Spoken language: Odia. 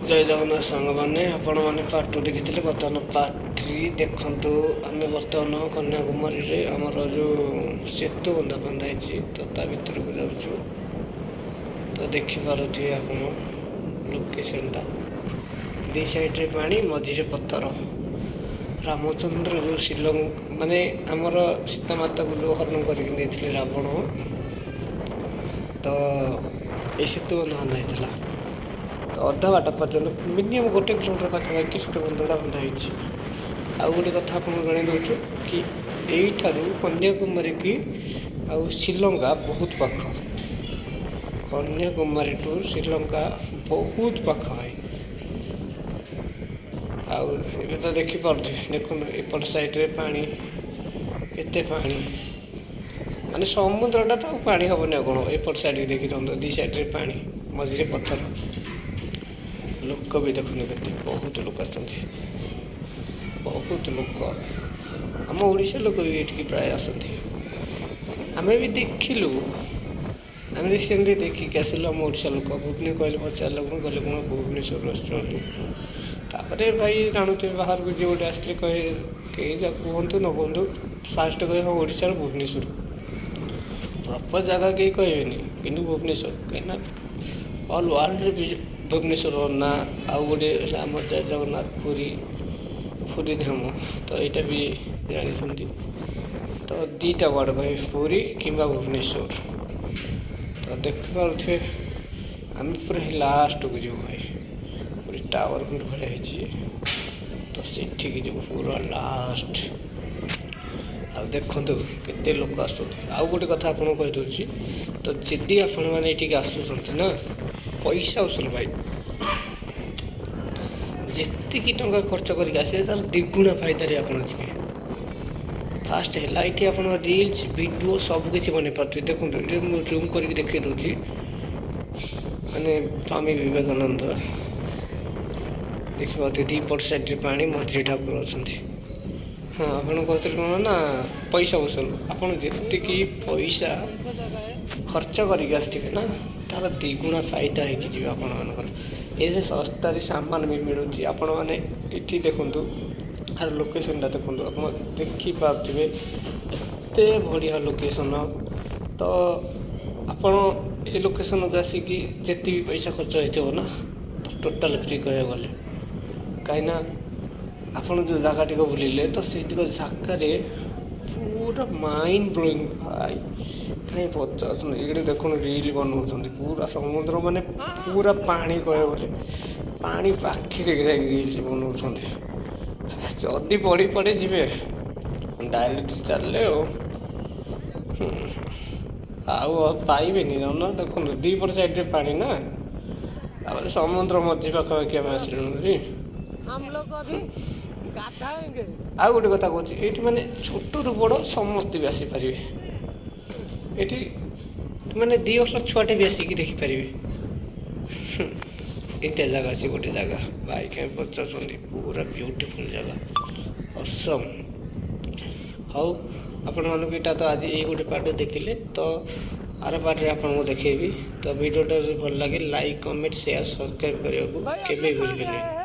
ଜୟ ଜଗନ୍ନାଥ ସାଙ୍ଗମାନେ, ଆପଣମାନେ ପାର୍ଟ 2 ଦେଖିଥିଲେ, ବର୍ତ୍ତମାନ ପାର୍ଟ 3 ଦେଖନ୍ତୁ। ଆମେ ବର୍ତ୍ତମାନ କନ୍ୟାକୁମାରୀରେ ଆମର ଯେଉଁ ସେତୁ ବନ୍ଧ ବନ୍ଧା ହେଇଛି, ତ ତା ଭିତରକୁ ଯାଉଛୁ। ତ ଦେଖିପାରୁଥିବେ ଆପଣ ଲୋକେସନଟା, ଦୁଇ ସାଇଡ଼ରେ ପାଣି, ମଝିରେ ପଥର। ରାମଚନ୍ଦ୍ର ଯେଉଁ ଶିଲଂ ମାନେ ଆମର ସୀତା ମାତାକୁ ଯେଉଁ ହରଣ କରିକି ନେଇଥିଲେ ରାବଣ, ତ ଏଇ ସେତୁ ବନ୍ଧ ବନ୍ଧା ହେଇଥିଲା। ତ ଅଧା ବାଟ ପର୍ଯ୍ୟନ୍ତ, ମିନିମମ୍ 1 କିଲୋମିଟର ପାଖାପାଖି ସେତୁ ବନ୍ଧଟା ବନ୍ଧା ହେଇଛି। ଆଉ ଗୋଟେ କଥା ଆପଣଙ୍କୁ ଜଣାଇ ଦେଉଛୁ କି ଏଇଠାରୁ କନ୍ୟାକୁମାରୀକି ଆଉ ଶ୍ରୀଲଙ୍କା ବହୁତ ପାଖ। କନ୍ୟାକୁମାରୀ ଟୁ ଶ୍ରୀଲଙ୍କା ବହୁତ ପାଖ ଭାଇ। ଆଉ ଏବେ ତ ଦେଖିପାରୁଥିବେ, ଦେଖନ୍ତୁ ଏପଟ ସାଇଡ଼ରେ ପାଣି, କେତେ ପାଣି, ମାନେ ସମୁଦ୍ରଟା ତ ଆଉ ପାଣି ହେବନି ଆଉ କ'ଣ। ଏପଟ ସାଇଡ଼ରେ ଦେଖିଥାନ୍ତୁ, ଦୁଇ ସାଇଡ଼ରେ ପାଣି, ମଝିରେ ପଥର। ଲୋକ ବି ଦେଖନ୍ତୁ କେତେ, ବହୁତ ଲୋକ ଆସନ୍ତି, ବହୁତ ଲୋକ। ଆମ ଓଡ଼ିଶା ଲୋକ ବି ଏଠିକି ପ୍ରାୟ ଆସନ୍ତି। ଆମେ ବି ଦେଖିଲୁ, ଆମେ ରିସେଣ୍ଟଲି ଦେଖିକି ଆସିଲୁ। ଆମ ଓଡ଼ିଶା ଲୋକ ଭୁବନେଶ୍ୱର କହିଲେ, ପଚାରିଲେ କ'ଣ, କହିଲେ କ'ଣ ଭୁବନେଶ୍ୱରରୁ ଆସୁଛୁ ବୋଲି। ତାପରେ ଭାଇ ଜାଣୁଥିବେ, ବାହାରକୁ ଯିଏ ଗୋଟେ ଆସିଲେ କହେ, କେହି ଯାହା କୁହନ୍ତୁ ନ କୁହନ୍ତୁ, ଫାଷ୍ଟ କହିବେ ହଁ, ଓଡ଼ିଶାର ଭୁବନେଶ୍ୱର। ପ୍ରପର୍ ଜାଗା କେହି କହିବେନି, କିନ୍ତୁ ଭୁବନେଶ୍ୱର, କାହିଁକିନା ଅଲ୍ ୱାର୍ଲଡ଼ରେ ବି ଭୁବନେଶ୍ୱର ନାଁ। ଆଉ ଗୋଟେ ହେଲା ଆମ ଜୟ ଜଗନ୍ନାଥ ପୁରୀ, ପୁରୀ ଧାମ, ତ ଏଇଟା ବି ଜାଣିଛନ୍ତି। ତ ଦୁଇଟା ୱାର୍ଡ଼ କହିବେ, ପୁରୀ କିମ୍ବା ଭୁବନେଶ୍ୱର। ତ ଦେଖିପାରୁଥିବେ, ଆମେ ପୁରା ଲାଷ୍ଟକୁ ଯିବୁ ଭାଇ। ପୁରୀ ଟାୱାର ଖଣ୍ଡେ ଭଳିଆ ହେଇଛି, ତ ସେଠିକି ଯିବୁ ପୁରା ଲାଷ୍ଟ। ଆଉ ଦେଖନ୍ତୁ କେତେ ଲୋକ ଆସୁଛନ୍ତି। ଆଉ ଗୋଟେ କଥା ଆପଣଙ୍କୁ କହିଦେଉଛି, ତ ଯଦି ଆପଣମାନେ ଏଠିକି ଆସୁଛନ୍ତି ନା, ପଇସା ଉସୁଲ ଭାଇ। ଯେତିକି ଟଙ୍କା ଖର୍ଚ୍ଚ କରିକି ଆସିବେ, ତାର ଦ୍ୱିଗୁଣା ଫାଇଦାରେ ଆପଣ ଯିବେ। ଫାଷ୍ଟ ହେଲା ଏଇଠି ଆପଣ ରିଲ୍ସ, ଭିଡ଼ିଓ ସବୁ କିଛି ବନେଇ ପାରୁଥିବେ। ଦେଖନ୍ତୁ, ଏଠି ମୁଁ ଜୁମ୍ କରିକି ଦେଖେଇ ଦେଉଛି, ମାନେ ସ୍ୱାମୀ ବିବେକାନନ୍ଦ ଦେଖିପାରୁଥିବେ, ଦୁଇ ପଟ ସାଇଡ଼ରେ ପାଣି, ମଝିରେ ଠାକୁର ଅଛନ୍ତି। ହଁ, ଆପଣ କହୁଥିଲେ କ'ଣ ନା ପଇସା ବସୁଲ। ଆପଣ ଯେତିକି ପଇସା ଖର୍ଚ୍ଚ କରିକି ଆସିଥିବେ ନା, ତାର ଦ୍ୱିଗୁଣା ଫାଇଦା ହେଇକି ଯିବେ ଆପଣମାନଙ୍କର। ଏଥିରେ ଶସ୍ତାରେ ସାମାନ ବି ମିଳୁଛି। ଆପଣମାନେ ଏଠି ଦେଖନ୍ତୁ, ଆର ଲୋକେସନଟା ଦେଖନ୍ତୁ, ଆପଣ ଦେଖିପାରୁଥିବେ ଏତେ ବଢ଼ିଆ ଲୋକେସନ। ତ ଆପଣ ଏ ଲୋକେସନକୁ ଆସିକି ଯେତିକି ପଇସା ଖର୍ଚ୍ଚ ହେଇଥିବ ନା, ତ ଟୋଟାଲ୍ ଫ୍ରି କହିବାକୁ ଗଲେ। କାହିଁକିନା ଆପଣ ଯେଉଁ ଜାଗାଟିକୁ ବୁଲିଲେ, ତ ସେଇଟିକ ଜାଗାରେ ପୁରା ମାଇଣ୍ଡ ବ୍ଲୋଇଂ ଭାଇ, କାହିଁ ପଚାରୁଛନ୍ତି। ଏଇଠି ଦେଖନ୍ତୁ, ରିଲ୍ ବନଉଛନ୍ତି ପୁରା ସମୁଦ୍ର, ମାନେ ପୁରା ପାଣି କହିବାକୁ ଗଲେ, ପାଣି ପାଖରେ ଯାଇକି ରିଲ୍ସ ବନଉଛନ୍ତି। ଯଦି ପଡ଼ି ପଡ଼ି ଯିବେ, ଡାଇରେକ୍ଟ ଚାଲିଲେ ଆଉ ପାଇବେନି ନା। ଦେଖନ୍ତୁ, ଦୁଇ ପଟ ସାଇଡ଼ରେ ପାଣି ନା, ତାପରେ ସମୁଦ୍ର ମଝି ପାଖାପାଖି ଆମେ ଆସିଲୁଣି ଭାରି। हम लोग अभी गाधाएंगे। ଆଉ ଗୋଟେ କଥା କହୁଛି, ଏଇଠି ମାନେ ଛୋଟରୁ ବଡ଼ ସମସ୍ତେ ବି ଆସିପାରିବେ। ଏଠି ମାନେ 2 ବର୍ଷ ଛୁଆଟେ ବି ଆସିକି ଦେଖିପାରିବେ। ଏମିତିଆ ଜାଗା ଅଛି ଗୋଟେ ଜାଗା ଭାଇ, କାହିଁ ପଚାରୁଛନ୍ତି, ପୁରା ବ୍ୟୁଟିଫୁଲ୍ ଜାଗା, ଅସମ୍। ହଉ, ଆପଣମାନଙ୍କୁ ଏଇଟା ତ ଆଜି ଏଇ ଗୋଟେ ପାର୍ଟ ଦେଖିଲେ, ତ ଆର ପାର୍ଟରେ ଆପଣଙ୍କୁ ଦେଖେଇବି। ତ ଭିଡ଼ିଓଟା ଯଦି ଭଲ ଲାଗେ, ଲାଇକ୍, କମେଣ୍ଟ, ସେୟାର, ସବସ୍କ୍ରାଇବ୍ କରିବାକୁ भाई, हम କେବେ लोग कहाँ ଭୁଲିବେନି। गए हैं?